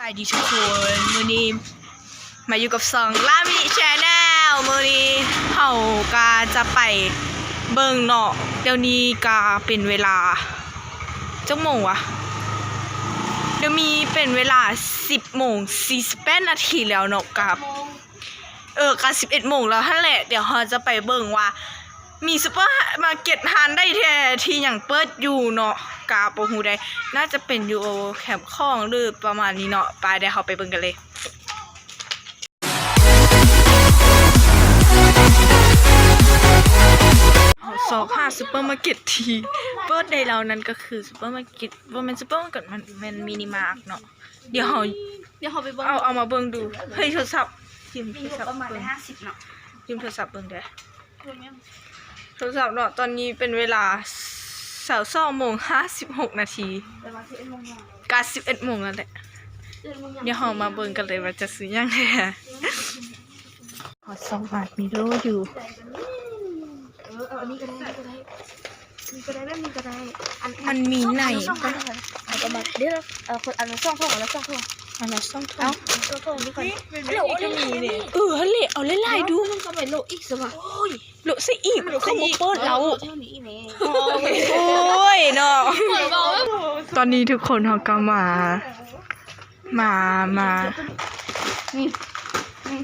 ສະບາຍດີທຸກຄົນ ມື້ນີ້ມາຢູ່ກັບຊ່ອງລາມິແຊນແນວ ມື້ນີ້ເຮົາກະຈະໄປເບິ່ງເນາະ ດຽວນີ້ກະເປັນເວລາ ຈັກໂມງວະ ດຽວນີ້ເປັນເວລາສິບໂມງສີ່ສິບແປດນາທີແລ້ວເນາະ ກະ ເອີ ກະສິບເອັດໂມງແລ້ວຫັ້ນແຫຼະ ດຽວເຮົາຈະໄປເບິ່ງວ່າ ມີຊຸບເປີມາເກັດຮ້ານໃດແທ້ທີ່ຍັງເປີດຢູ່ເນາະ ກະບໍ່ຮູ້ໃດ໋ ໜ້າຈະເປັນຢູ່ແຄມຂອງ ຫຼື ປະມານນີ້ເນາະ ໄປ ດຽວເຮົາໄປເບິ່ງກັນເລີຍ ເຮົາຊອກຫາຊຸບເປີມາເກັດທີ່ເປີດໄດ້ແລ້ວ ນັ້ນກະຄືຊຸບເປີມາເກັດ ບໍ່ແມ່ນຊຸບເປີມາເກັດ ມັນແມ່ນມິນິມາດເນາະ ດຽວເຮົາ ດຽວເຮົາໄປເບິ່ງ ເອົາ ເອົາມາເບິ່ງດູ ເຮີ້ຍ ໂທລະສັບ ຢືມໂທລະສັບເບິ່ງ ເນາະ ຢືມໂທລະສັບເບິ່ງແດ່. ໂທລະສັບເນາະ ຕອນນີ້ເປັນເວລາຊາວສອງໂມງຫ້າສິບຫົກນາທີ ກະສິບເອັດໂມງແລ້ວແຫຼະ ດຽວເຮົາມາເບິ່ງກັນເລີຍວ່າຈະຊື້ຫຍັງແດ່ ເຮົາຊອກຫາມີໂລຢູ່ ເອີ ເອົາອັນນີ້ກະໄດ້ ນີ້ກະໄດ້ ນີ້ກະໄດ້ ແບບນີ້ກະໄດ້ ອັນ ມັນມີໃນ ເອົາປະມານ ດຽວ ເອົາ ເອົາສອງຖົງ ເອົາສອງຖົງ ເອົາສອງຖົງ ເອົາສອງຖົງນີ້ກ່ອນ ເອີ ຫັ້ນແຫຼະ ເອົາຫຼາຍໆດູ ມັນກະໄປໂລະອີກຊະວ່າ ໂອ້ຍ ໂລະໃສ່ອີກ ເຂົາບໍ່ເປີດແລ້ວ ໂອ້ຍເນາະ ຕອນນີ້ທຸກຄົນເຮົາກະມາ ມາ ມາ ນີ້ ນີ້